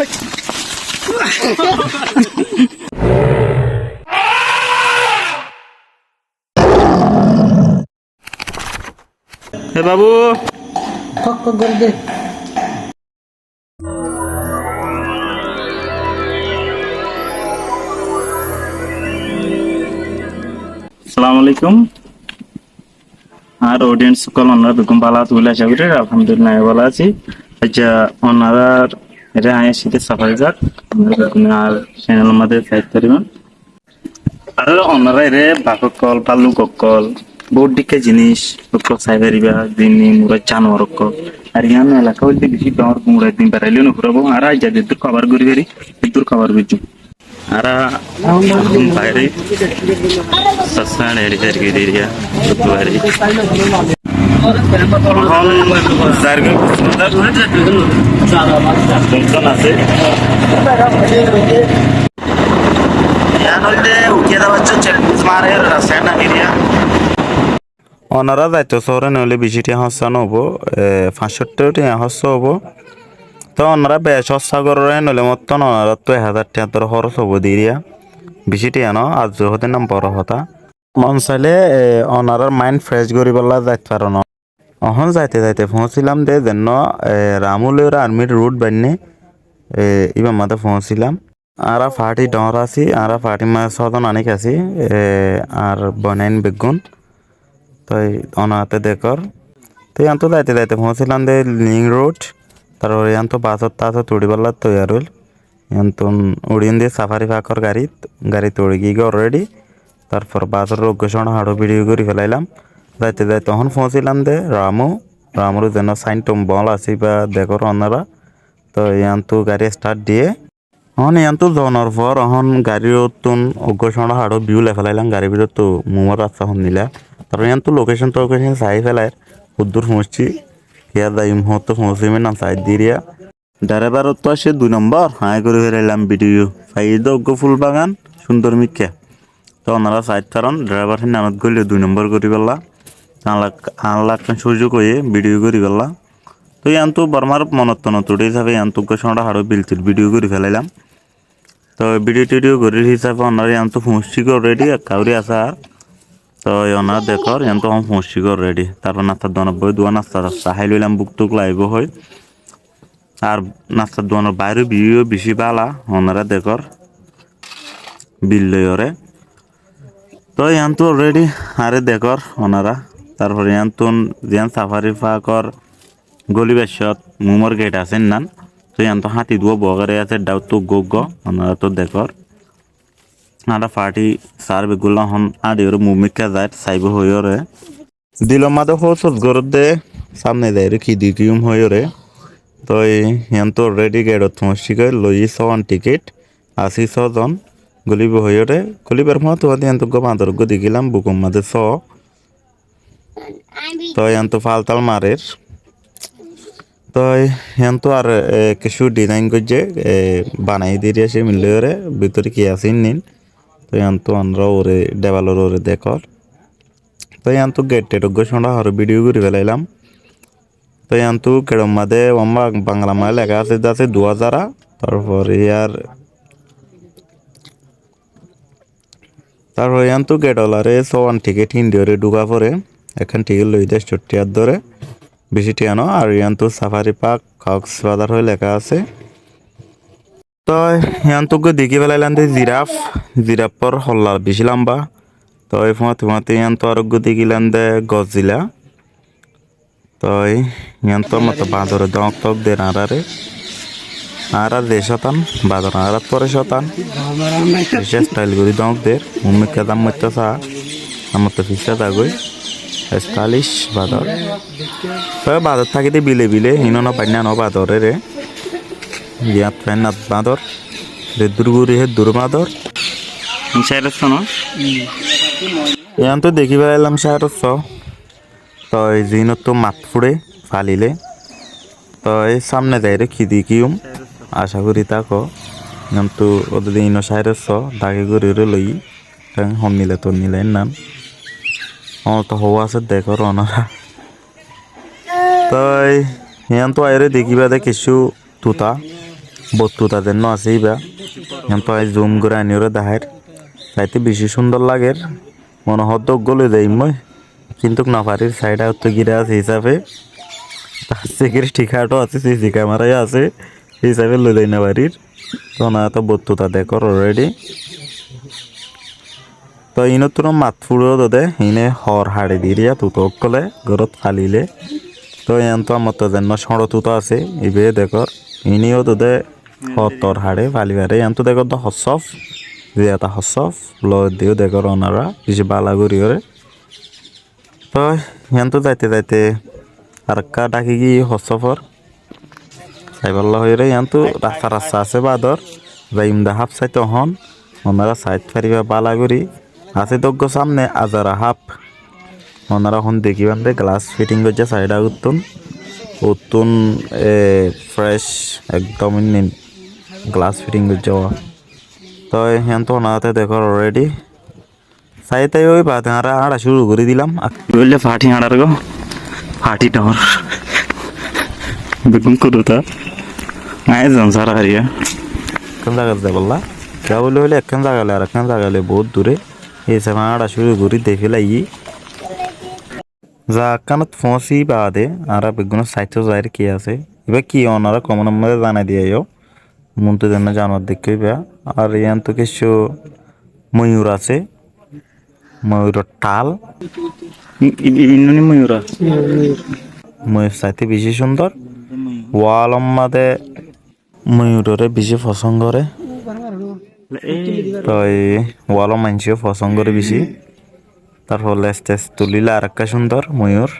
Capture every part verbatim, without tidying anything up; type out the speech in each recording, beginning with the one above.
He babu. Kok, kok, gori de. Assalamu alaikum. Ar audience ókkol, onora beggún bála asó buli acá gorí, alhamdulillah, bála así. Accá, onora ere añí así de safari zak, onora beggún ar channel or mazé side goríba. Ar onora ere bak ókkol, balluk ókkol, bout dhikka jinis ókkol sai fariba, zini mura januar ókkol. Ar yián elaka óilde beci dóñr, mura din beraile no furabo. Ar aijja zeddur cover gorí fari, zeddur cover goijjum. Ar ahón baire sasán eri eri eri eri, ahón zargoi kusumdar function asé. Yián óilde uthiyé dá baccó check post mare, Rasaina area. Onora zaito sóore noóile beci thiañ hóssa no óibo, e, fañs cót thiañ hóssa óibo. Toi onora bec hóssa goróre noóile mottón onorattú ek házar thiañ dóri hóros óibo diriya. Beci thiañ no, ar zodi hóde nam boro hotá. Mon sailé, e, onorar mind fresh goríbolla zait faron. Ehón zaite zaite foóñsilam de zennó, e, Ramu loi armir road bainné, e, íbar mazé foóñsilam. Añára party dhoóñr así, añára party mazé sózon aník así, e, ar boinain beggún. Toi onorate dekór. Toi yiántu zaite zaite foóñsilam de link road, tarfore yiántu basót tasót uçíbolla toiyar óil. Yiántun uçíyum de safari parkor garit, garit uçí giyé already. Tarfor basór uggúa cóñço hañçó video gorí felailam. Zaite zaite ehón foóñsilam de Ramu, Ramur zennó sain tom boóñl asé íba dekór onora. Toi yiántu gari start diyé. Ehón yiántu zonor for, ehón garir uottún uggúa cóñço hañçó view loi felailam, garir bútottu mumor rasta hondilla. Tarfore yiántu location tocation sai felair, hoddúr foóñssi, kiyá zaiyum, hoóñttu foóñsim, nam sai diriya. Driver ottu aiccé dui nombor, aññí gorí felailam video. Faiyé dé uggúa ful bagan, cúndor mikká. Toi onora side faron, driver hín anot góille dui nombor goríbolla. Añálla, añálla ekkán cúzuk óiye video goríbolla. Toi yiántu Bormar monot tonot uçé hísafe yiántu uggúa cóñço hañçó biltir video gorí felailam. Toi video tidio gorír hísafe onora yiántu foóñssi goi already, ekka gori asé ar. Toi onora dekór, yiántu ehón foóñssi goi already. Tarfor nasta duanor boi duwa nasta tasta hái loilam, búk tuk laibo hoi. Ar nasta duanor bairor view yó beci bála, onora dekór. Bil loiyóre. Toi yiántu already añáre dekór onora. Tarfor yiántun ziyán safari parkor góli baccót mumor gate asé innan. Toi yiántu háñti duwa boógare asé, dháwottu uggúa uggúa, onora toi dekór. Añára party sar beggúlla ehón áñçiyóre mumikká zair, saibo hoiyóre. Dilor mazé hófsot goródde, samne zaiyóre ki dekíyum hoiyóre. Toi yiántu already gate ot foóñssi goi, loiyí sówan ticket, así sózon, gólibo hoiyóre, gólibar fúañti fúañti yiántu uggúa bañdor uggúa dekílam, bukor mazé só. Toi yiántu fal tal marer. Toi yiántu ar, e, kessú design goijjé, e, banaiyé diriya cé milloiyóre, bútore ki asé innin. Toi yiántu onora uore, debalor uore dekór. Toi yiántu gate tet uggúa cóñço hañçó video gorí felailam. Toi yiántu gate or mazé wamba Bangla mazé leká asé de asé duwa zara. Tarfor yar, tarfor yiántu gate olare sówan ticket hín diyóre dhúka fore. Ekkán ticket loi de cót thiañr dóre. Beci thiañ no, ar yiántu safari park Cox's Bazar hoi leká asé. Toi yiántu uggúa dekí felailam de giraffe, giraffe or holla beci lamba. Toi fúañti fúañti yiántu ar uggúa dekílam de Godzilla. Toi yiántu añáttu bañdore dóñk tóñk der añárare. Añára ze cótan, bañdor añárattú aró cótan. Beci style gorí dóñk der, mumikká zammoittá sa, zammoittá fissá zagói. Stylish bañdor. Toi bañdor tákide bile bile, hín no bainná no bañdorere. Yat fain nat bañdor. Zeddúr guri heddúr bañdor. Cairossó no? Yiántu dekí felailam cairossó. Toi ziínottú mat fúçe falile. Toi samne zaiyóre ki dekíyum. Acá gorí táko. Yiántu ódede ino cairossó. Dage gorí óre loiyí. Teng honnila tonnila innan. Ó, toi hou asé dekór onora. Toi yiántu aiyóre dekíba de kessú tuta. bottuta zenno asé íba. Yián to aññí zoom gorí aníyoré deháir. Saite bicí cúndor lager. Mone hoódde eggúa loi zaiyum mui. Kintu nofarir, said ottu gíra asé hísafe. Tar security guard ó asé, C C camera yó asé. Hísafe loi zai nofarir. Tóu onorá to bottuta dekór already. Tóu inottún mat fúçe ódode, ine hoor haçe diriya tuta ókkole, górot falile. Tóu yián to amottú zenno cóñço tuta asé, ibe dekór. Ine ódode hoor toor haçe, fali fare. Yián to dekór de hossóf, ziyata hossóf, loi diyo dekór onorá, bicí bála gorí óre. Tói yiántu zaite zaite arekka dháki giyé hossófor. Saibálla hoiyóre yiántu rasta rasta asé bador. Zaiyum de háf saite ehón. Onorá sait faribá bála gorí. Asé de eggúa sámne azara háf. Onorá ehón dekíban de glass fitting goijjé said uttún. Uttún, e, fresh, ekdom innin glass fitting goijjé. Tói yiántu onorá te dekór already. Saite ói baade añára añça cúru gorí dilam. Ibá óilde fathi añçar gó. Fathi dhoóñr. Beggún kuruta. Aññí zon sára hariya. Ekkán zagat zaibolla. Zaibolla hoilé ekkán zaga loi arekkán zaga loi bout dure. Ei hísafe añára cúru gorí dei félaiyí. Zaga ekkánot foóñsi baade añára beggúne saitó zair ki asé. Ibá ki onorá komentor mazé zanai diyo. Muntu zenno januar deikkó ibá. Ar yiántu kessú moyur asé. Moyuror thal. I-, i-, i-, innúni moyur asé. Moyur saite bicí cúndor. Wall or mazé moyuroré bicí fosón goré. Tói wall ot maincé yó fosón goré bicí. Tarfor les tes tulíle arekka cúndor moyur.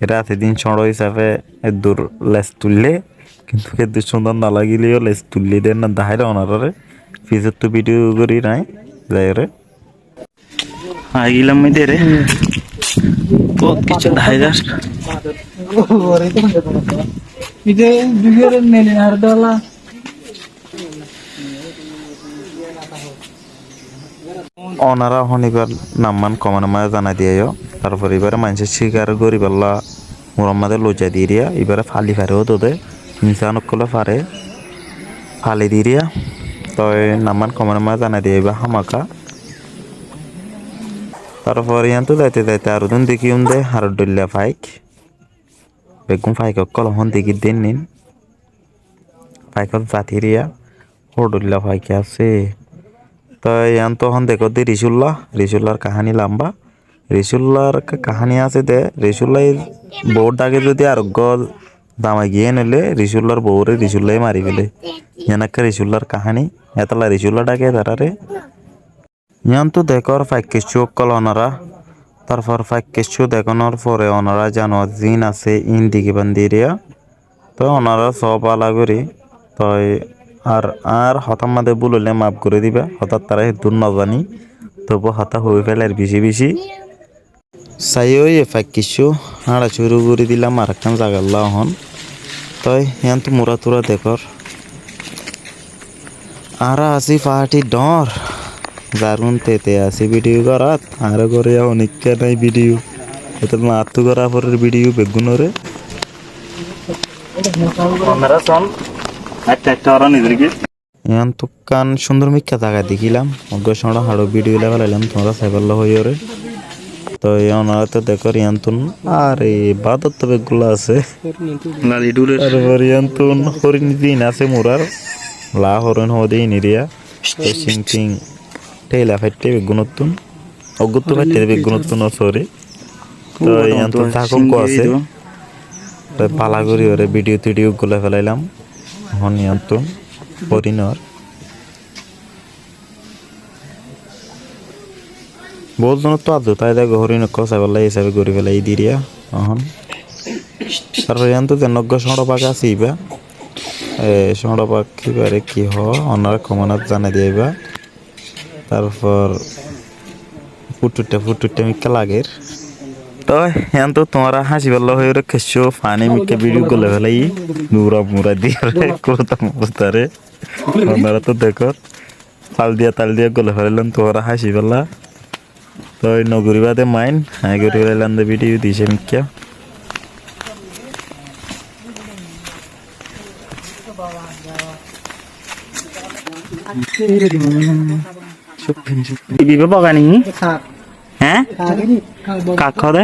Eré asé din cóñço hísafe eddur les tuillé, kintu eddur cúndor no lagilé yó les tuillé de enná deháir onoráre. Fisóttu video gorí nai, zaiyóre. Aigílam mui de re. Bóut kessú deháir. Onorá ehón ibár namman komentor mazé zanai diyo. Tarfor ibáre maincé cíkar goríbolla muror mazé loi zai diriya, ibáre fali fare ódode, insán ókkole fare, fali diriya. Tói namman komentor mazé zanai diyo ibá hámaka. Tarfor yiántu zaite zaite ar uddún dekíyum de, ar dhoilla faik. Beggún faik ókkol ehón dekír de innin. Faikor zat eriya, hó dhoilla faik asé. Tói yiántu ehón dekódde Ricúlla, Ricúllar kaháni lamba. Ricúllar ka-, kaháni asé de, Ricúlla bour dháke zodi ar eggúa zamai giyé noilé, Ricúllar bouré Ricúllaye mari féle. Yián ekká Ricúllar kaháni, étalla Ricúlla dháke taráre. Yiántu dekór faik kessú ókkol onorá. Tarfor faik kessú dekónor fore onorá januar ziín asé, iín dekíban diriya. Tói onorá só bála gorí. Tói ar añár hotár mazé búl óile maf gorí diba. Hotá tará heddúr no zaní. Tobú hotá hoói félair bicí bicí. Saiyó, e faik kessú añça cúru gorí dilam arekkán zagalla ehón. Tói yiántu mura tura dekór. Añára así fathi dhoóñr. Zarún tete así video gorát, añára goré ehón ikká nái video. Eto mattú gorá forer video beggúnoré. Onorá son, añár tete orá nizor ki? Yiántu ekkán cúndor mikká zaga dekílam. Eggúa cóñço haço video loi félailam, tuáñra saibálla hoiyóre. Tói onorá to dekór yiántu, are bádor to beggúla asé. Tarfor yiántu hórin din asé murar. Laa hórin hoóde iniriya. Tói sing ting. Théila faitte beggúnottún. Eggúattu faitte beggúnottún, o, sorry. Tói yiántu tákok asé. Tói bála gorí óre video tidio eggúa loi félailam. Ehón yiántu hórinor. Bout zonottu addú tái de hórin ókkol saibálla hísafe gorí félai diriya. Ehón. Tarfor yiántu zenno eggúa cóñço bák asé ibá. E, cóñço bák ibáre ki hoó, onorá komentot zanai diba. Tarfor futtúitta futtúitta mikká lager. Tói yiántu tuáñra háñcibálla hoiyóre kessú faní mikká video eggúa loi félai. Dura mura diyóre, kuruta murutaré. Onorá to dekór. Tal diya, tal diya eggúa loi félailam tuáñra háñcibálla. Tói no goríba de mind, aññí gorí félailam de video dise mikká. Ibá boga ni? Hé? Kak hoó de?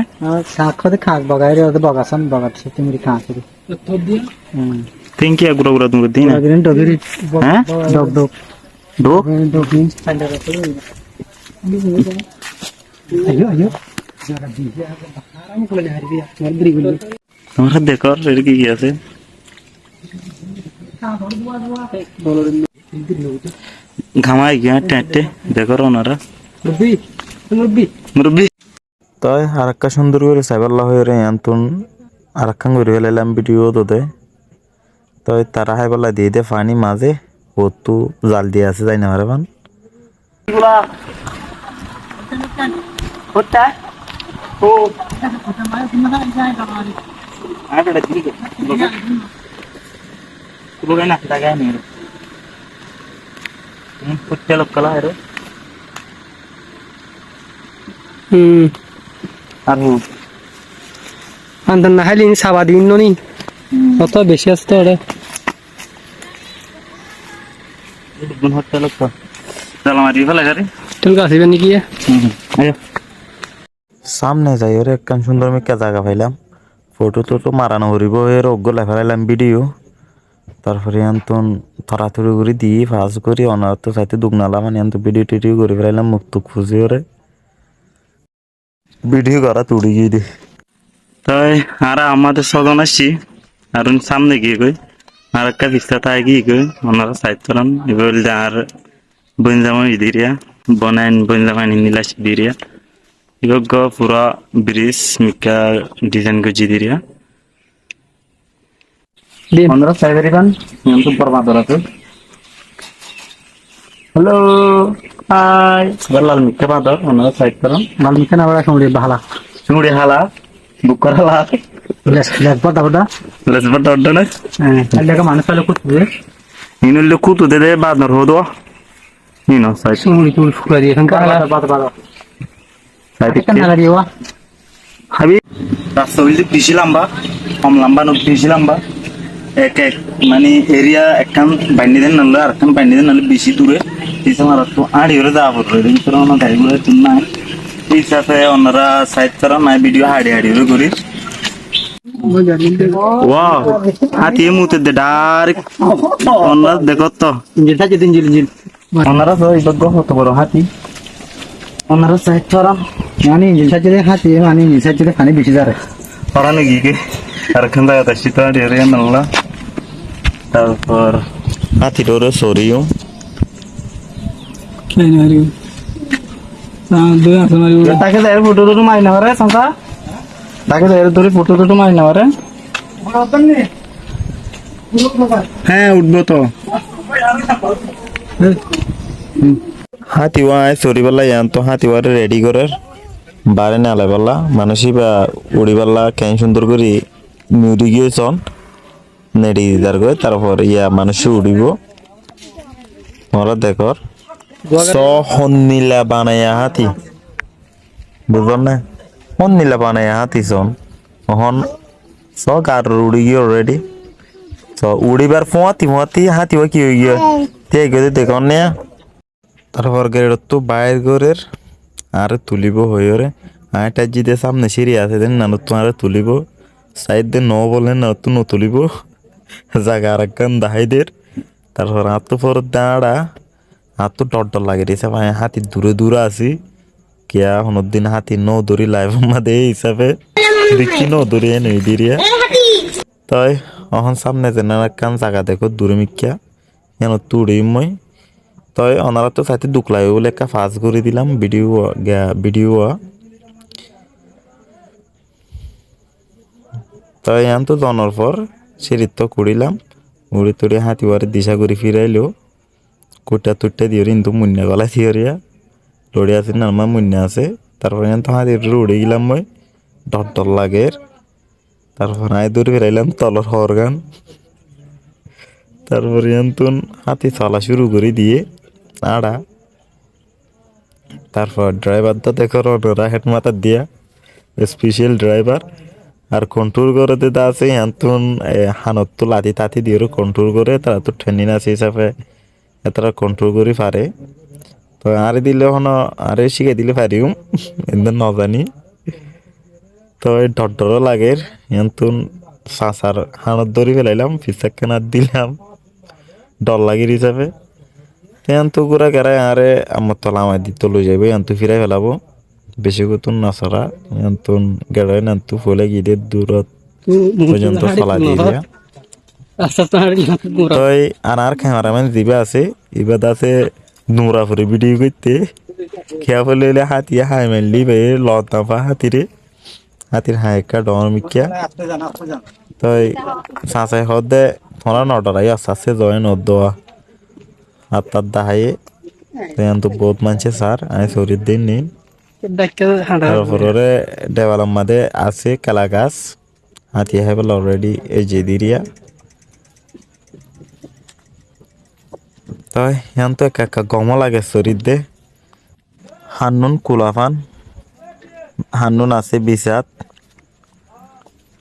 Kak hoó de, kak boga, ere hoó de boga san, boga, se tingiri kak hoó de. Hm. Tingki gura gura dun di na? Gura gura dun di. Hé? Dog, dog. Dog? Dog ni. Ayo, ayo. Tuáñra dekór, ere ki ki asé? Gama aigiyé, ṭeñṭe, dekór onora. Murubbi, murubbi. Murubbi. Toi arekkán cúndor gorí saibálla hoiyóre, yiántun arekkán gorí félailam bídiyo dode. Toi tará háibálla diyé dé faní mazé, uottú zal diya asé, zai no faré fán. Hm. Ar hu. Andan na háile ini saba di inno ni. Hm. Oto beci asé to ere. Gun hotel to. Jala mari félai fare. Tel gas iben niki? Hm, hm. Ayo. Samne zaiyóre ekkán cúndor mikká zaga failam. Foto toto mara no foribó, ere uggúa loi félailam bídiyo. Tarfore yiántun toratori gorí di, fas gorí, onorattú saité duk no lagé, mane yiántun bídiyo tídiyo gorí félailam, muk tuk fusiyóre. Bídiyo gorát uçí giyé dé. Toi añára amadé sózon aiccí, ar un samne giyé goi, arekkán fissá táki giyé goi, onora said goron, ibá óilde añár boin zamai idiriya, bonain boin zamai nilaic idiriya. Ibá uggúa fura bridge mikká design goijjé diriya. Din. Onora sai fariban, iyan to bor bador asé. Hello, hi. Ibá lal mikká bador, onora sai faron. Lal mikká na bada cumudi hala. Cumudi hala, bukkar hala. Les, les bada bada. Les bada bada na? Eh, ele ka manus ale kutu de. Inu le kutu de de bador hodo. Ino, sai. Sumuri tul fura diye, ekkan bada, bada, bada. Sai ekkan dikke. Nala diye wa. Habi. Rasta óilde beci lamba, hom lamba no, beci lamba. Ek, ek, mane area ekkan bainne den nole arekkan bainne den nole beci dure. Ei samara to áñçi gori za foribó, ei samara gari gura tun nai. Ei hisabe onora side sara nai video hañçi hañçi gori gori. Wow, hati e mute de direct. Onora dekó to. Injin thakte de injin, injin. Onora só, ibá uggúa hoto boro háti. Onora side sara. Mane injin side de háti, mane injin side de faní beci zare. Ora no giyé. Arekkán zagat aiccí to, area nalla. Tarfor háti dore soriyo. Kene ari. Sa, doi ase mari. Take zaire foto to mari no fare, sansa? Take zaire dori foto to mari no fare? Há, uthbo to. Háti wa aññí sori bálla, yián to háti wa re ready gorer. Bare nalai bálla, manúic iba uri bálla, keén cúndor gori nuri giyé son. Neri zargoi, tarfor iya manúic uçibó. Tuáñra dekór. Só honnila banaiya háti. Buzón né? Honnila banaiya háti son. Ohón só gar uçi giyé already. Só uçibar fuáñti fuáñti háti wa ki ói giyé? Tiyai giyé de dekón né? Tarfor gerettú bair gorer, añáre tulibó hoiyóre. Aññí thaijjí de samne siri asé de, nanottú añáre tulibó. Saidde no bole nanottú no tulibó. Zaga arekkán dahái der. Tarfor añáttu foredde añára, añáttu dhor dhor lage de, sáfe aññí háti dure dure así. Kiya honodin háti no dóri life or máze, ei hísafe bikki no dóri ene diriya. Toi ohón samne zenan ekkán zaga dekó dure mikká. Yíanottú uçiyum mui. Toi onorattú saite duk lage bóli ekka fast gorí dilam video, ga-, video. Toi yíantu zonor for sirittú uçílam. Uçí tuçí hátiware disa gorí firailo. Kuththá tuththá diyóre hintu muinna golai diyóre. Lori asé, normal muinna asé. Tarfore yíantu háti uçí uçí gilam mui. Dhor dhor lager. Tarfore aññí dóri ferailam tolor horgán. Tarfore yíantun háti sola cúru gorí diyé, añára. Tarfor driver dó dekór onora, head matát diya, special driver. Ar control goré de dá asé, yíantun, e, hanottú lati tati diyóre control goré, tarattú training asé hísafe. Hétará kontrol gorí fare. Toi añáre dile hono, añáre cíkai dile fariyum. Endilla no zani. Toi dhor dhoró lager. Yíanottún sasar hánot dóri felailam, fissákkanat dilam. Dhor lagir hísafe. Te yíantu gura gerai añáre amotto lamai dito loi zaibo, yíantu firai felaibo. Beci gottún no sora, yíantu gerai yíantu foila giyé de durot foijjonto solai diya. Toi añár kameramen ziba asé, iba de asé nura fori video goitte. Kiyá foile óile hátiye hái maille ibaye lot no fa hátire. Hátir hái ekká dhoóñr mikká. Toi sasai hoódde, tuáñra no dhoraiyo, asté asté zoin odduwa. Atta adda háiye. Toi yíantu bout maincé sar, añí sorir de nái. Tarfore debalor mazé asé kela gas. Hátiye hái félaiye already, ei ze diriya. Toi yíantu ekka ekka gom ó lage sorir de. Hannun kulafan, hannun asé bisat.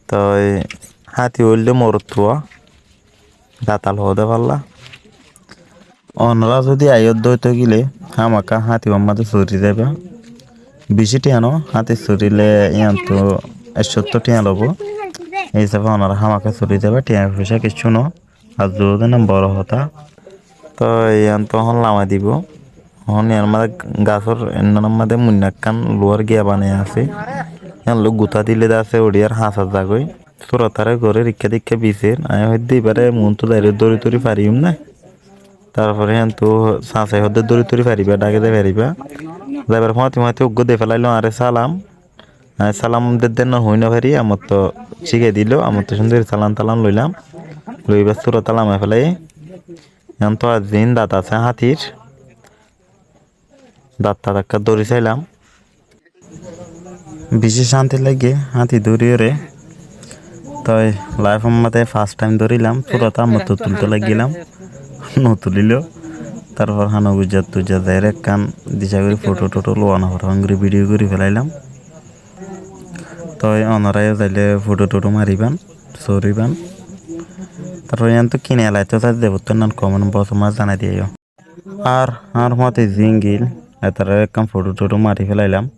Toi háti óilde morotfua, datal hoóde falla. Onorá zodi aiyódde óito gile, hámaka háti uwar mazé sori zaiba. Beci thiañ no, háti sorile yíantu ekcóttor thiañ lobo. Ei hísafe onorá hámaka sori zaiba, thiañ foicá kiccú no. Ar zuúd ene boro hotá. Toi yián tohón lamai dibo. Ehón yián mazé gasór endilla mazé muinna ekkán luwár giya banai asé. Yián loi gutá dile de asé uçiyar hañsar zagói. Suratare gorér ikká de ikká bisér. Aññí hoiddé ibáre muúntu zaire dóri tóri fariyum né. Tarfore yiántu sañsai hoiddé dóri tóri faribá, dháki zai faribá. Zaibar fúañti fúañti uggúa de félailo, añáre salam. Aññí salam dedde no hoói no fari, amotto cíkai dilo, amotto cúndor salam talam loilam. Loi ibá surat lamai félai. Yián toh ar ziín dat asé háñtir. Dat tat ekká dóri sailam. Bicí cánti laiggé háñti dóriyoré. Toi laifot mazé fas thaim dórilam, surat amotto tulto laiggílam. No tulílo. Tarfor háno gujjat tujjat zaiyóre ekkán dicá gorí foto toto luwa no fore, hon gorí vidiyo gorí félailam. Toi onorá yó zaile foto toto maribán, soriban. Tarfore yiántu kine laitó saide button nan comment box ot zanai diyo. Ar añár fúañti zingil, etarare ekkán foto toto mari félailam.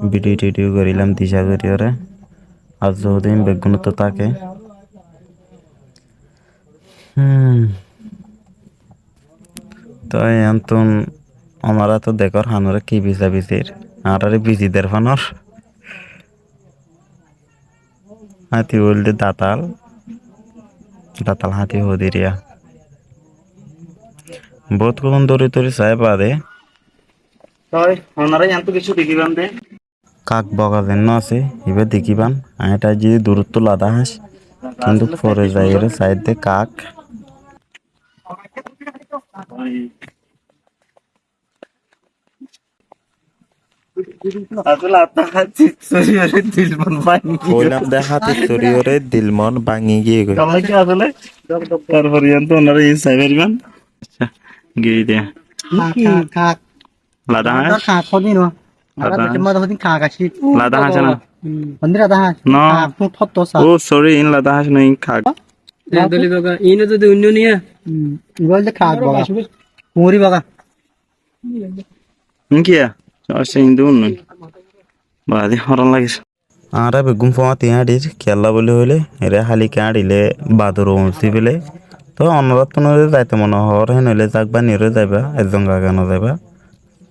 Vidiyo tidiyo gorílam dicá goríyore. Ar zodin beggúnottú táke. Hmm. Toi yiántun onorá to dekór hanóre ki bisá bisir. Añáráre bisi der fanor. Háñti óilde datal. Datal háñti hoódiriya. Bout kudún dóri dóri saái baade. Toi onorá yiántun kessú dekíban de. Kak boga zennó asé, ibá dekíban. Aññí thaijjí durottú lada hañc, kintu fore zaiyóre saidde kak. Asóle atta háñti soriyóre dil mon báñgi giyé. Hoilam de háñti soriyóre dil mon báñgi giyé goi. Tarfore yiántun onorá iín sai faribán. Accá, giyé de. Kak, kak, kak. Lada hañs? Lada hañs hodin no. Lada hañs. Lada hañs na? Hmm. Hondi lada hañs? No. Kak, fut hotto sa. Oh, sorry, iín lada hañs no, iín kak. Iín doli baga, iín to de unno niya. Hmm. Igol de kak baga. Muri baga. Iín kiya? Accá, iín de unno. Bade horon lagir. Añára beggún fúañti áñçir, kiyólla buli hoilé, ere háli ki áñçile bador uñsí fele. Toi onoráttun zodi zaito mone hoór, hén óile zak bániyoré zaiba, ezzon gaga no zaiba.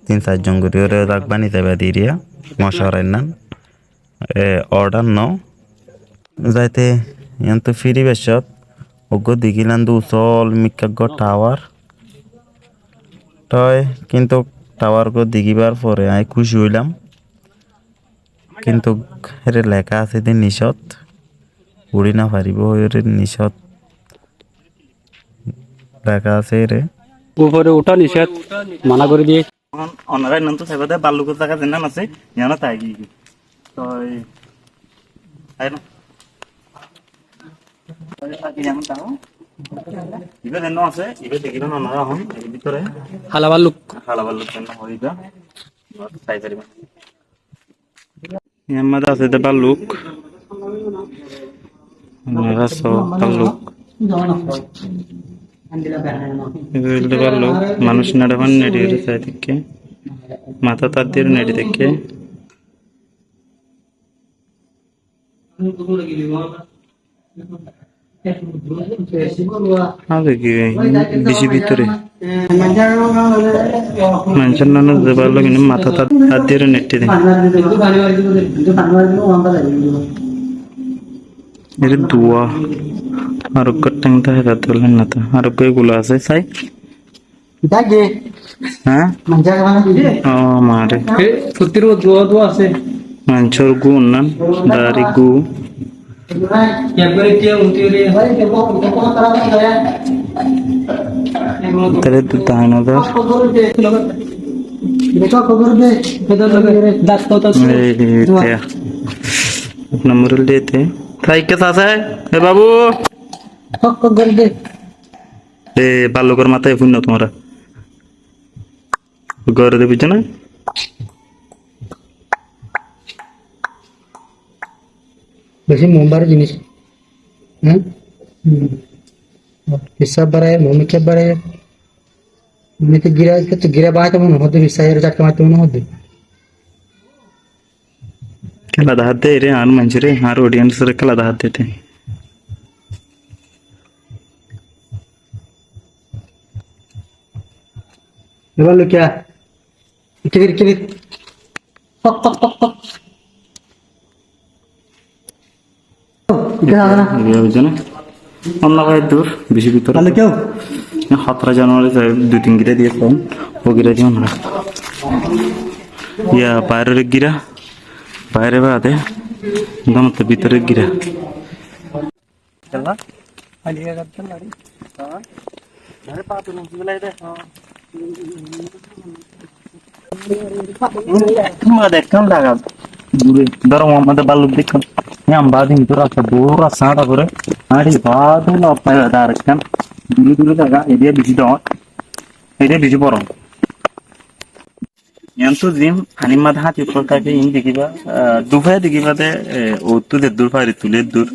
Tin sair zon goríyoré zak báni zaiba diriya, mocwara innan. E, order no. Zaite, yiántu firi beccót, uggúa digílam de usól mikká uggúa thawar. Toi, kintu thawar uggúa digíbar fore aññí kúci óilam. Kintu ere leká asé de nicót, uçí no faribó hoiyóre nicót leká asé ere. Ufore uthá nicót, mana gorí diyé. Onorá innantu saibá de ballukor zaga zennán asé, yiánot aigiyé. Toi, aiyó na. Ibá zennán asé, ibá dekíba na onorá ehón, er bútore. Hala balluk. Hala balluk zennán hoó ibá. Onorá sai faribá. Yar mazé asé de balluk. Onorá só balluk. Ibá óilde bálluk, manúic neçe fán neçi óile sai táke. Matát át diyóre neçi táke. Ar ki, bicí bútore. Maincór nana ze bálluk, ine matát át diyóre neçi de. Ere duwa. Ar uggwá théng táke, tar dóilla no tá. Ar uggwá gula asé, sai. Dage. Há? Manja gana dile. Ó, mare. E, sottir o dua dua asé. Manúcor gú nan, dari gú. Ekbar ekbar uthi re. Tare tu dahai no dor. Ei, ei, te. Ek nombor de te. Sai ke sase? E babu. E bállukor matá e fúinno tuáñra. Góre de buijjó na? Beci mombár jinis. Há? Hum. Fisab baraiye, momi kiyá baraiye. Momi to gira, to gira baite mone hoó de, fisab ere jatka maite mone hoó de. Kéla dahá de re, añár maincóre, añár audience re kéla dahá de te. Ebar lukya. Kibir, kibir. Tok, tok, tok, tok. Ita jaga na. Iya, buijjó na? Onnabái dur, beci bútore. Lalu kiyá? Hotoro januari zai dui tin gira diye fon. Ó gira diye onnabái. Iya, bairor gira. Baire bade. Dónotte bútore gira. Tuma dekkán laga. Dóro, Muhammad balluk dekkán. Yam badi hintu rasta boro rasta añça gore. Añçi badi loppa dar ekkán. Dure dure zaga, ede beci dor. Ede beci boro. Yián tu zin, fanir maze háñti uore táke, in degiba, ah, dufaya degiba de, eh, uttú de dur fari tule dur,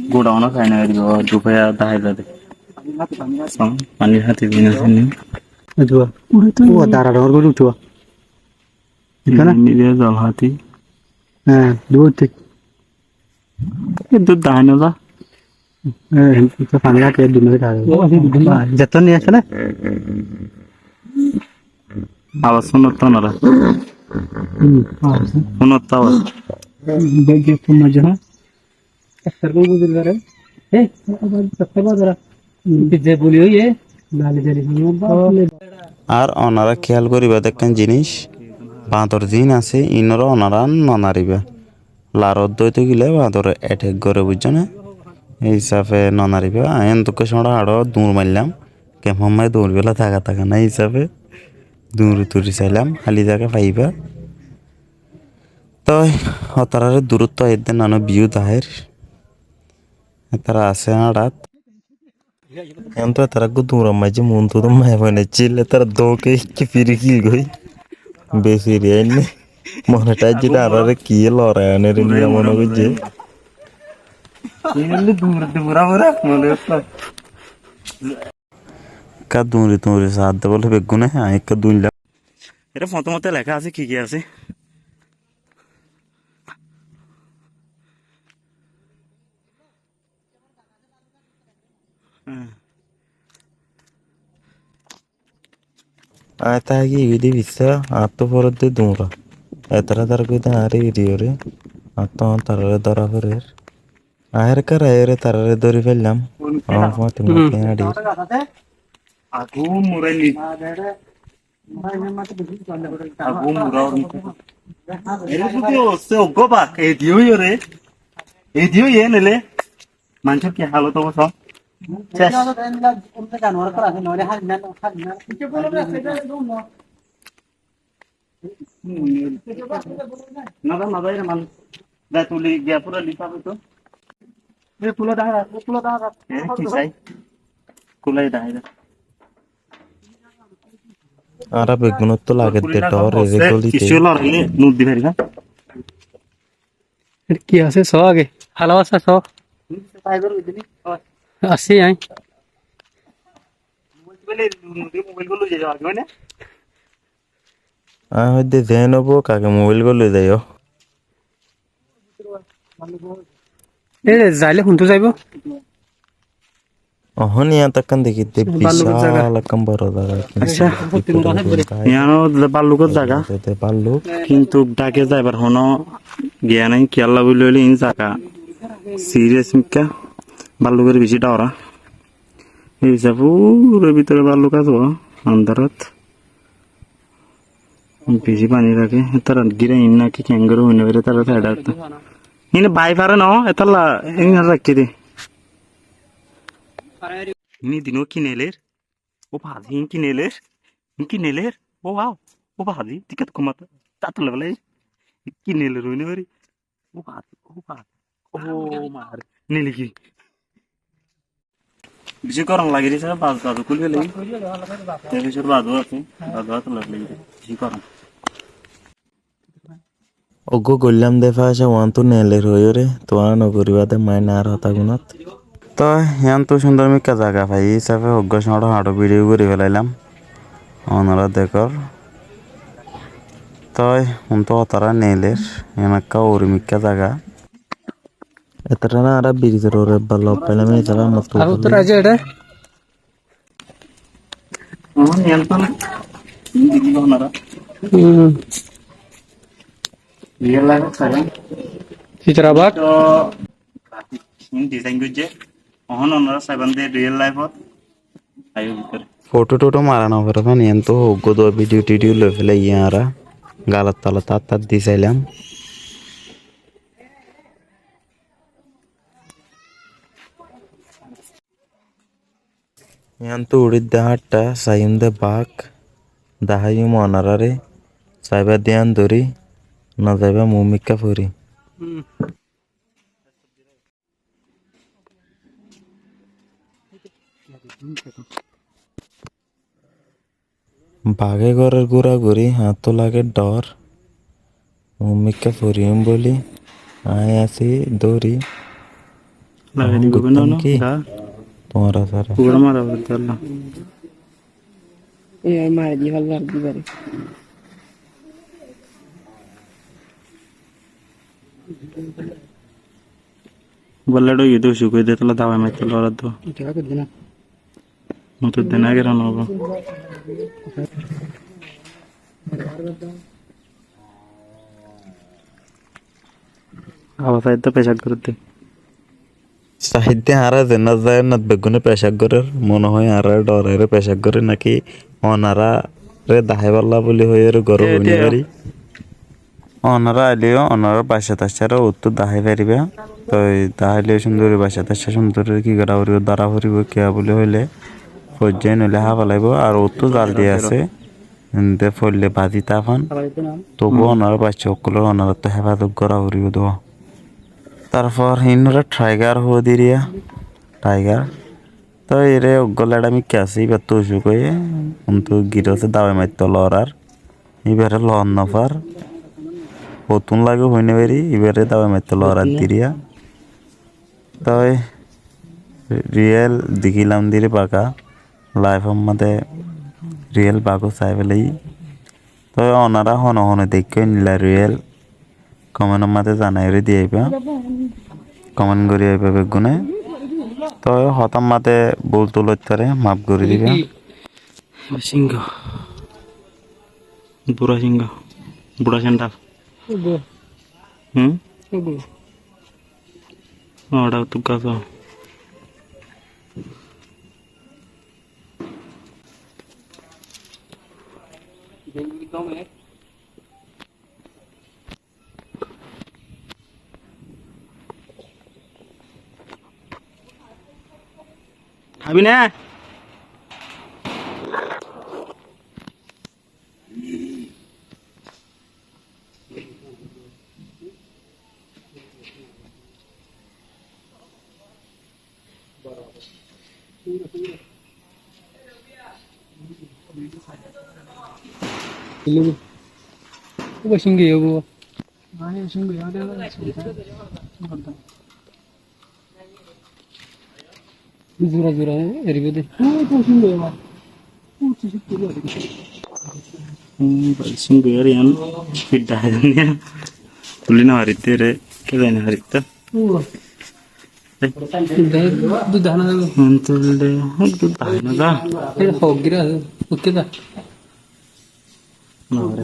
goda ono sai no faribo, dufaya dahai zade. Sam, fanir háñti zin asé ni? Uttúa. Uttúa dara dor gori uttúa. Ikana? Ni de zol háñti. Há, dufaya. E dud dahai no za. E, e, e, fani lage, e dud no za. O, e dud no za. Zeto ni asé na? Abas fúnotta onora. Hmm, abas. Fúnotta abas. Bege fún maze, ha? Ektar ko buzur gore. E, abas, ektar ko buzur. Ar onora kéyal goriba de ekkán jinis, bañdor zin asé, inore onora no nariba. Larot dói tákile bañdore attack gore, buijjó né? Ei hísafe no nariba. Añí endilla cóñço haçó duñr maillam, kemfor maze duñr bela taka taka nai hísafe duñri tuñri sailam, háli zaga faiba. Toi otarare durottu aiyér de nano view daháir. Etara asé añçat. Eén to etara gú duñra maijjé, muúntu dó maiyafuain accíl, etara dóke ekki firi kil goi. Beci re ainne. Mone thaijjé de añáre kiyé lorai anere niya mone goijjé. Ekka duñri tuñri saádde bóle beggúne, añí ekka duñilam. Ere fotómot leká asé, ki ki asé? Añí táki gidi bissa, añáttu foredde duñra. Etara dara gidi añáre eri ore, añáttu añár tarare dora forer. Añáre kara ere tarare dori faillam. Añár fati mati añáre. Agu mura ni. Agu mura ni. Ere sudi osse oggo bak, edi oiye re. Edi oiye nele. Manúcor ki halot obo so. Cés. Nada, nada, ere manúc. Dá tuli giya fura lifa hoito. E, kula dahá, kula dahá. E, ki sai? Kula dahá. Añára beggúnottu lage de dhor, ere goli de. Kissú loraiye, nur di fariba. Ki asé, só age. Hálabasa só. Asé, añí. Aññí hoóidde zeén óibo, kake mobáil gán loi zaiyó. Ére zaile hontú zaibo? Ohón yián ekkán dekídde ballukor zaga. Bicál ekkán boro zaga. Accá. Yián óilde ballukor zaga. Ede balluk. Kintu dhake zaibar honó giya nái, kiyólla buli hoilé iín zaga siriyas mikká. Ballukore beci dhora. Ei ze fura bútore balluk asé, andarat. Beci faní rake, ítara gíra iín naki kengóri hoi no fare, ítara saidot. Iín bái fare no, ítalla iín rakí de. Iín dino ki neler? Ó bazi, iín ki neler? Iín ki neler? Ó wow, ó bazi, tiket komata. Tatule bele. Ki neler hoi no fare. Ó bazi, ó bazi. Ó mare. Neli ki? Beci gorom lagir de, baz, baz kúli félai. Te fisor baz asé, baz lagir de, beci gorom. Uggúa goillám de fáca, uánttu neler hoiyóre, tuáñra no goríba de maine añár hotágunot. Toi, yiánttu cúndor mikká zaga faiyí hísafe uggúa cóñço hañço bidiyó gorí félailam. Onorá dekór. Toi, uánttu hotára neler, yián ekká uri mikká zaga. Etará añára birizor uore balla uffailam, ei zaga motto. Ar uttore aijjé ede? Hmm. Real life ot saiban. Citrabag. To, graphic in design goijjé. Ohón onora saiban de real life ot. Aiyó bútore. Foto-toto mara no fare, fán iyan to uggúa dua video-tidio loi félaiyi añára. Galot talot át-tát di sailam. Yián to uçídde háñtta, saiyum de bák, daháiyum onoráre, saiba diyan dóri, no zaiba mumikká fori. Hmm. Bagé gorér gúraguri, añáttu lage dhor. Mumikká foriyum bóli, aññí así dóri. Lage dibo. Ehón guttám ki? Tuáñra sára. Ugure mara foribó, Allah. E, mari di, Allah, di bari. Bolle dhoiye dé, cúk óiye dé, tolla dabai maitto lorar dé. Motor dena gera no óibo. Abar saidde pecab gorer dé. Saidde añára zennat zai, ennat beggúne pecab gorer. Mone hoó añára dhorere pecab gorer náki onoráre daháibálla bóli hoiyóre goró hoi no fari. Onorá aileyó, onorár bacca-taccaré uttú dahái faribá. Toi daháileyó cúndor bacca-tacca cúndor ki gorá foribó, dóra foribó, kiyá bóli hoilé foijjá noilé háfa laibó, ar uttú zal di asé, ende foille bazi táfan, tobúo onorár bacca ókkolóre onoráttu héfazot gorá foribó dé. Tarfor híinore tiger hoó diriya, tiger. Toi ere uggúa leçá mikká asé, íbattú ucúk óiye, kintu girosé dabai maitto lorar. Íbaré loon no far. Hottún lage hoi no fari, íbaré dabai maitto lorar diriya. Toi riyel dekílam diri baka, laifot mazé riyel baka sai félaiyi. Toi onorá hone hone deikkó endilla riyel, komentor mazé zanai gorí di aibá. Komen gorí aibá beggúne. Toi hotár mazé bul tul óit fare, maf gorí diba. Singo. Bura singo. Bura sendal. Ego. Hmm? Ego. Ora tu kaso. Hábi né? Zura zura eribo de. Hmm, balcón giyar iyan. Fidda hai duniya. Tuli no faritte re. Ke zai no faritte. Dud dahana da. Hmm, tuli de. Dud dahana da. Ei hok gira. Oke da. No fare.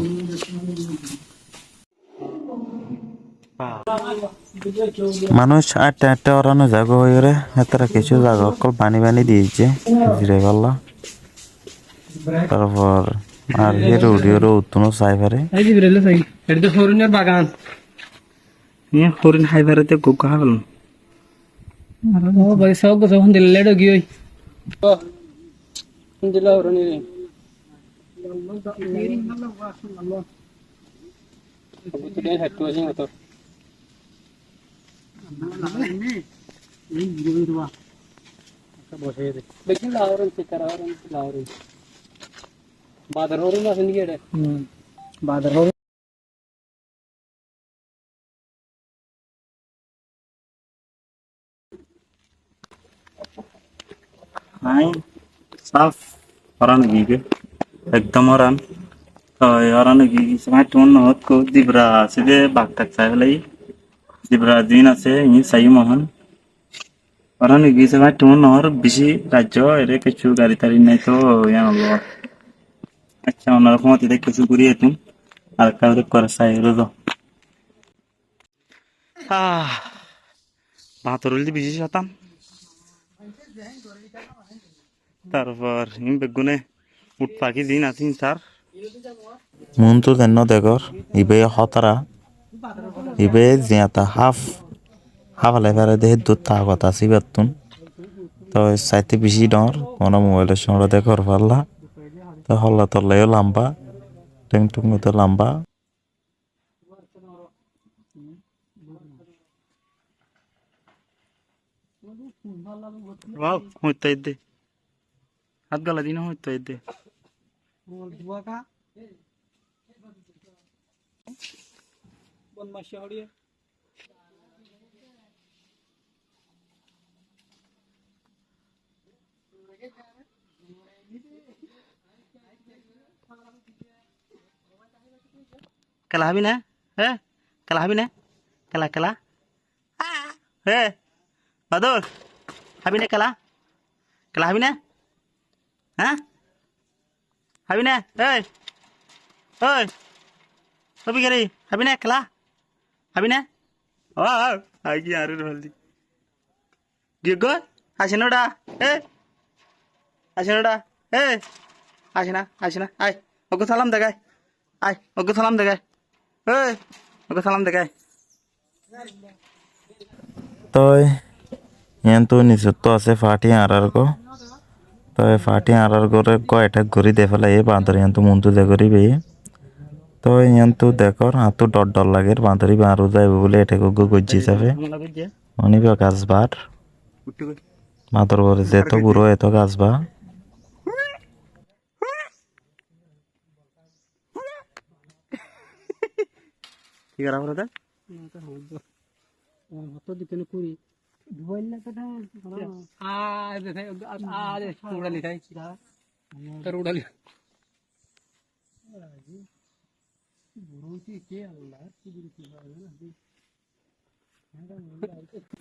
Manúic áñtte áñtte óran ói zagói hoiyóre, hétara kessú zaga ókkol bani bani diyé, zirai bálla. Tarfor ar hé uçiyóre uttúno sai fare. Ei Jibril, sai. Eçé to horinor bagan. Iín horin hái fare de, guggú hái félaiye. Ó bái, sók gó, sók, hondilla leço giyói. Hondilla horin re. Beci lahorin, sikar horin, lahorin. Badar horin asé niki ede? Hmm. Badar horin. Añí sáf óran ói giyé, ekdom óran. Toi óran ói giyé, sómai tuáñr nohót kó zibra asé de, bak tak sai félai. Zibra din asé, iín saiyum ehón. Óran ói giyé, sómai tuáñr nohór bicí raijjó, ere kessú gari tari nái toi, yián ólo. Accá, onora fúañti de kessú gúri aitum, ar ekká gúri kore sai, ró zo. Ah, bañtor óilde bicí cótan. Tarfor iín beggúne uth faki ziín asé iín sar. Muúntu zennó dekór, ibá hótara, ibá ziyañta háf, háfalai fare de héddur tagot asé ibáttun. Toi saite bicí dhoóñr, mone mobailor cómot dekór falla. Toi holla tolla yó lamba, theng thung yó lamba. Wow, hoitta edde. Hát gala dina hoitta edde. Kela hábi né? Hé? Kela hábi né? Kela, kela. Hé? Badul, hábi né kela? Kela hábi né? Há? Hábi né? Ói! Ói! Ó bikari, hábi né kela? Hábi né? Ó, ó, aigí añáre faldi. Giyói goi? Aiccé né óra? Hé? Aiccé né óra? Hé? Aiccé na, aiccé na, ai. Uggwá salam de gái. Ai, uggwá salam de gái. Hé? Uggwá salam de gái. Toi, yiántu nisottú asé fathi añárar gó. Toi, fathi añárar góre gó ethék gorí de félaiye, bañdor yiántu muúntu ze goríbe. Toi, yiántu dekór, añáttu dhor dhor lager, bañdor íba añár uzu aibó bóli ethék uggwá goijjé hísafe. Mane íba gas bar. Bañdor bóle zeto buró eto gas ba. Ki gora fore de?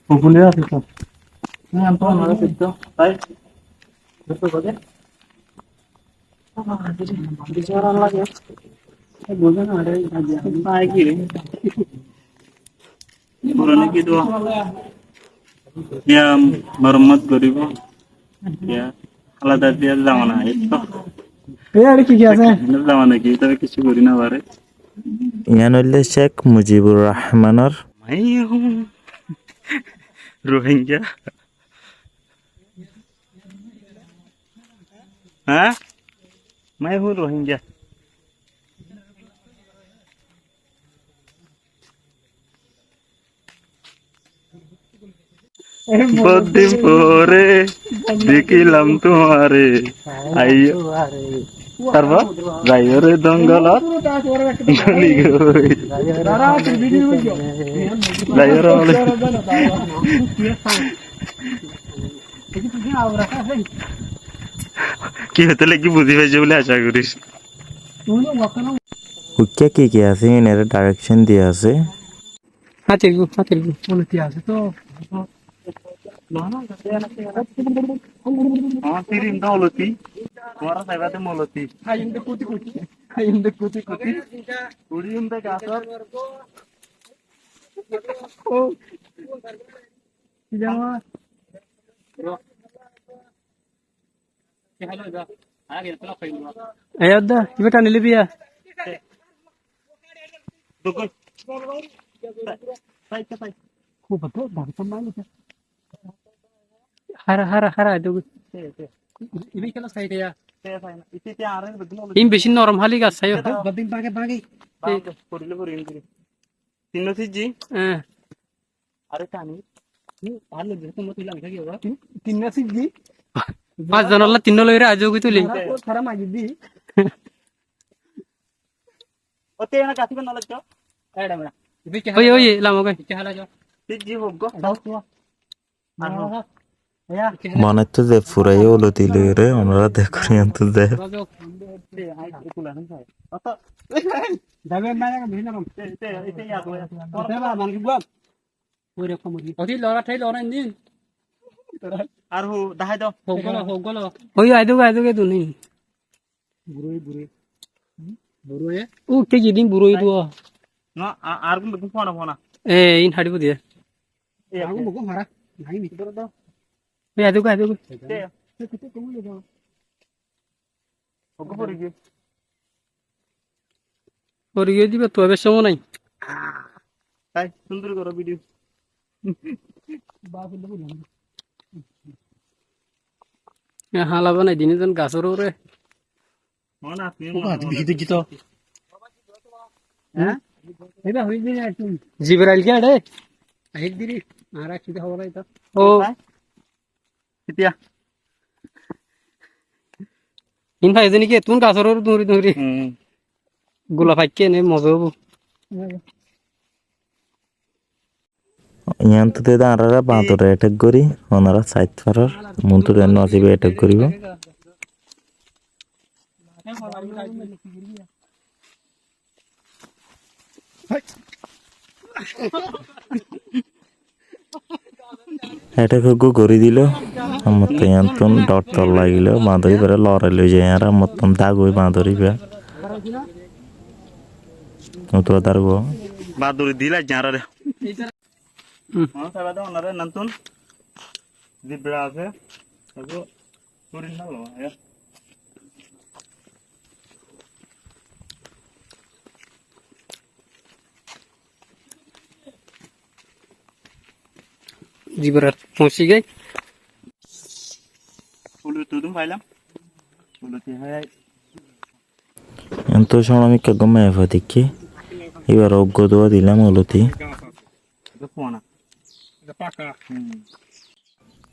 Upule asé to. Purana ki dua? Ya, marammat goribo. Ya, alada diya zamana, ei to. Ei, are ki ki asé? Zamana ki, tobe kessú gori no fare. Yián óilde Sheikh Mujibur Rahmanor. Mai hum Rohingya. Há? Mai hum Rohingya. Bóut din fore dekílam tuáñre. Aiyó. Tarfor? Zaiyó re dongolat. Goli goi. Zaiyó re bóle. Ki hoitó lagi buzí faijjó buli acá gorír. Uikká ki ki asé, iín ere direction diya asé. Hátir gú, hátir gú. Oloiti asé tó. Añár tirim dé oloiti. Tuáñra saibá dé moloti. Aiyum dé kuti kuti. Aiyum dé kuti kuti. Uçiyum dé gasót. Ó. Ki jama? Aiyó dé, ibá tani loi biya. Hára, hára, hára, dé. Iín beci norom háli gas, saiyó. Tinnó sijji? Hé. Are tani. Tin-, tin-, tin-, tin-, tin-, Fañs zon olla tinnó loi ra aijjó goi tuli. Tara, tara magi di. Ote ena kasi ban nalajjo. Eda mera. Oye, oye, lamo goi. Sijji hoggo. Ar ho. Mone to ze furai oloiti loi re, onora dekór iyan to ze. Oti lora thai lora din. Ar ho, dahái do. Hoggolo, hoggolo. Oi, aidógo, aidógo, duni. Buroi, buroi. Buroi. Ó, ke gidin buroi do. Na, a-, ar gun bekkún fona, fona. E, in hadi budi. E, ar gun bekkún hara. Nai ni. Doro do. Oi, aidógo, aidógo. Te. Te, te, te, te, te. Ogo fori giyé. Fori giyé diba, tuwa beci somoi nai. Ai, sundor goro video. E hala banai dini zon gasor ore. Mona, apni ó, mona, mona. Biki dekí to. Há? Eba hoi giyé ekdom. Jibrail ke ede? Ahir diri. Ara ki de hobar aito. Ó. Há? Ketia? Iín fai zani ki, tún gasor uore duri duri. Hmm. Gula faikke ne moza óibo. Iyan to de añára bandore attack gorí, onora sait farar, muntu de nosibe attack goríbo. Attack hoggú gorí dilo, amottó iyan tún dor tor lagilo, bandor ibare lorai loi zai, ar amottó dag ói bandor iba. Utu adar go. Bandor dila zara re. Hmm. Mano saiba de onara ennan tún zebra asé. Ego horin na lo, ya. Zebra foñsi giyé. Ulu tudum failam. Ulu ti hai. Ento cómot ami ekka gom map dekkí. Ibar uggwá duwa dilam oloiti.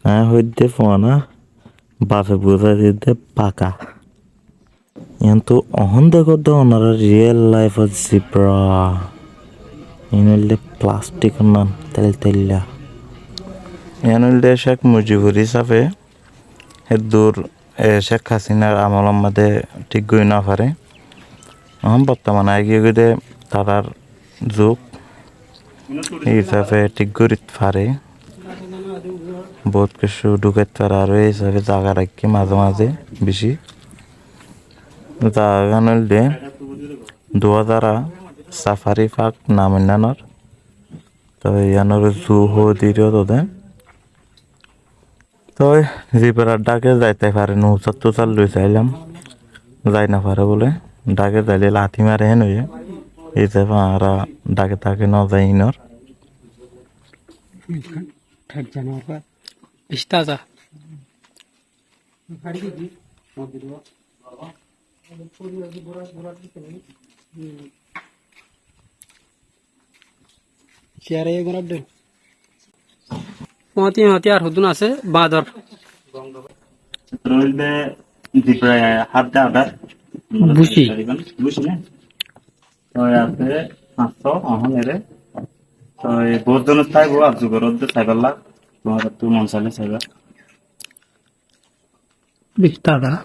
Aññí hoidde fuana, bafe buzai didde baka. Ento ehón dekódde onora real life ot zebra. Iín óilde plastic nan tel tella. Iín óilde Sheikh Mujibur hísafe eddur, e, Sheikh Hasinar amolor máze thík gorí no fare. Ehón bortomane aigiyói de tarar zuk, hísafe thík gorí fare. Bout kessú dhukái fare, aró hísafe zaga raikké maze maze beci. Zagagan óilde Duwazara Safari Park nam innanor. Toi iyanore zoo hoó de, iyot de. Toi zebra dhake zaite fare, nusar tusar loi sailam, zai no fare bole. Dhake zaile lati mare hén óiye. Ei hísafe añára dhake dhake no zai inor. Beci taza. Siyare gurab de. Fúañti fúañti ar hodún asé, bandor. Roil de zebra hadde adar. Busi. Busi na? Toi asé fañs só, ehón ere. Toi bout zone táibo, arzu goródde saibálla. Tuáñrattu mon saile saiba. Beci taza.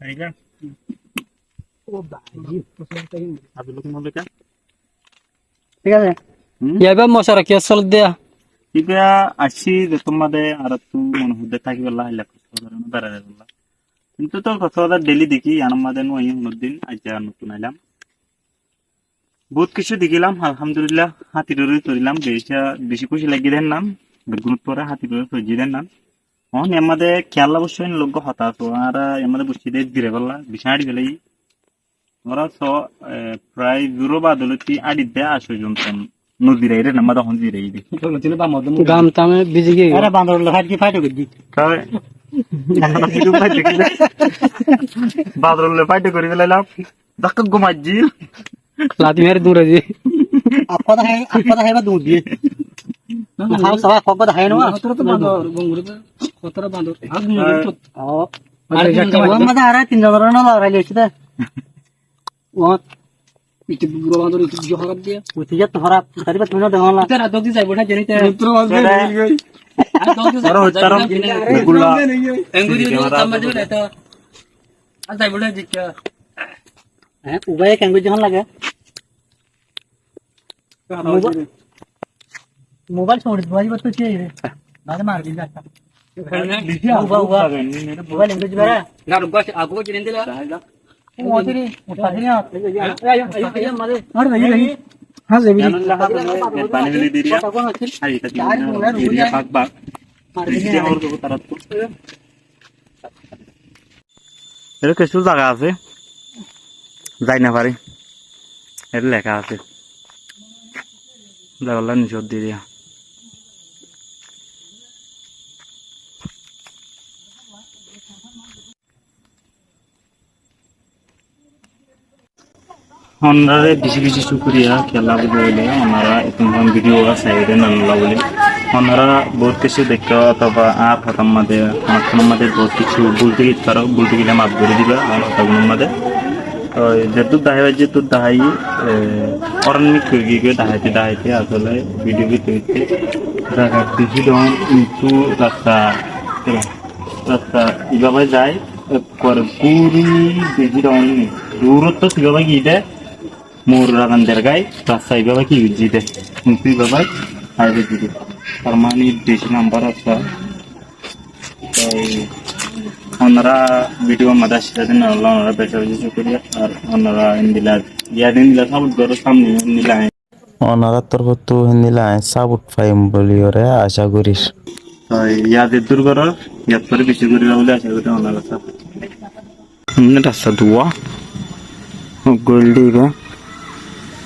Thík asé. Abdul Hakim Mallika. Thík asé. Hm? Yá, ibá moshara kiyá solér de? Ibá aiccí de tómade añárattú mone hoódde táki bolla, ailla kosó gorí berai bolla. Kintu tóu kosó gorí daily dekí, yián or mazé no aiyí honódin, aijja notun ailám. Bout kessú dekílam, alhamdulillah, háñti dóri soillam, beci, beci kúci laiggé de ennán, beggún ot fore háñti dóri soijjí de ennán. Ehón yar mazé kiyólla boiccó, en logge hotá asé, añára yar mazé boiccí de ziraibolla, beci áñçi felaiyí. Añára só, e, prai zuru baade lóti áñçi de, acó zonton no zirai re, yar mazé ehón zirai de. Gam tame bizi giyói. Añára bandor loi fight ki fight goijjí. Kai? Bandor loi fight goijjí. Bandor loi fight gorí felailam. Dakka gum aijjé. Lati mari dúrai diyé. Appa dahái, appa dahái ba dúr diyé. Hau saba appa dahái no. Kotoro to bandor, gonguru to, kotoro bandor. Ar dúr diyé to. O. Ar dúr diyé. Ar dúr diyé. Ar tin jon no lorai loiccé de. O. Ite buro bandor, ite buro horap diye. Uti jat horap, tari ba tumi no dekho na. Ite rat dok di zaibo na, jani te. Ute rat dok di zaibo na. Ar dok di zaibo na. Taro, taro. Enguri di, kamar di, eto. Ar zaibo na, jikka. Hé, ubaye kengóri zehón lage? Moba-, mobail sóri dua ibar to ki re? Bade mar din jata. Uba, uba. Mobail engóri bara. Na, ruko, ago jinen dila. O, tiri, utari na. Ayo, ayo, ayo, mare. Ar bhai, bhai. Há, bhai. Pani feli diriya. Ar eta diriya bak, bak. Diriya aur ko tarat ko. Ere kessú zaga asé, zai no fari. Ere leká asé, zaibolla nicót di diya. Ónorare beci beci cúkuriya, kiyólla buli hoilé ónora ettún ham video saiyó de nalla buli. Ónora bout kessú deikká otóba añár hotár mazé, añár hotár mazé bout kessú bul tákile, bul tákile maf gorí diba, añár hotágunor mazé. Toi zeddúr dahái faijjí, eddúr daháiyi, e, óran mik hoi giyé, daháite daháite asóle video bútore zaga beci dóñr, kintu rasta, rasta ibá bai zai, Ekkore gúri deki de ónni. Duróttu ibá bai ki de, mor ragan dergai, rasta ibá bai ki goijjé de. Kintu ibá bai hai goijjé de. Tar mani beci lamba rasta. Toi ónora video mazé aiccó de, ónora beci beci cúkuriya. Ar ónora endilla, yá de endilla support goró, samne endilla. Ónorar torfóttu héndilla aññí sábut faiyum buli óre acá gorír. Toi yá zeddúr gorór, yáttu beci goríba buli acá gorí ónorar sábut. Héndilla rasta duwa. Ó goil diba.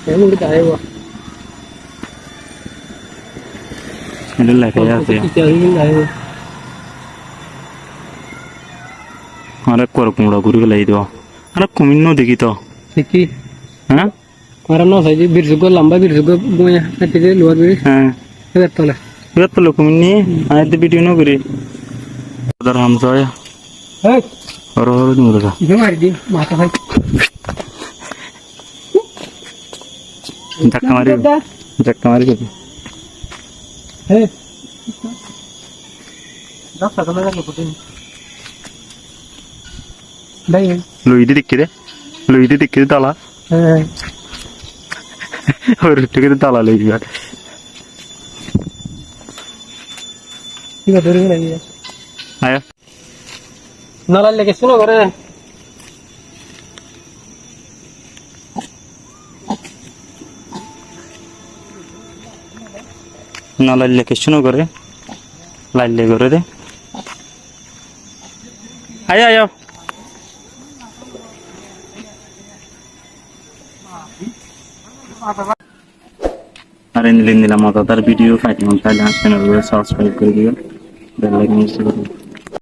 Héndilla leká asé. Añára ekkore kuñça gorí félai dibo. Añára kumin no dekí to. Dekí. Há? Añára no sai de, bridge gán lamba, bridge gán boya, ete de luwar bridge. Há. Ebar tole. Ebar tole kumin ni, añí de video no gorí. Dar hamsaya. Hey. Oro oro dum oro. Ibe mari di, mata bhai. Dhakka mari. Dhakka mari. Hey. Dhakka kala kala kutin. Dai. Loi di dekí de. Loi di dekí de tala. Hé. Ór uththé kiyá de tala loi diba. Kiyá de re nai? Ayo. Nolaille kessú no goré. Nolaille kessú no goré. Laille goré de. Ayo, ayo. Ar endilla endilla mozadar video faito mon saile channel subscribe gori diyo. Bell icon press gori diyo.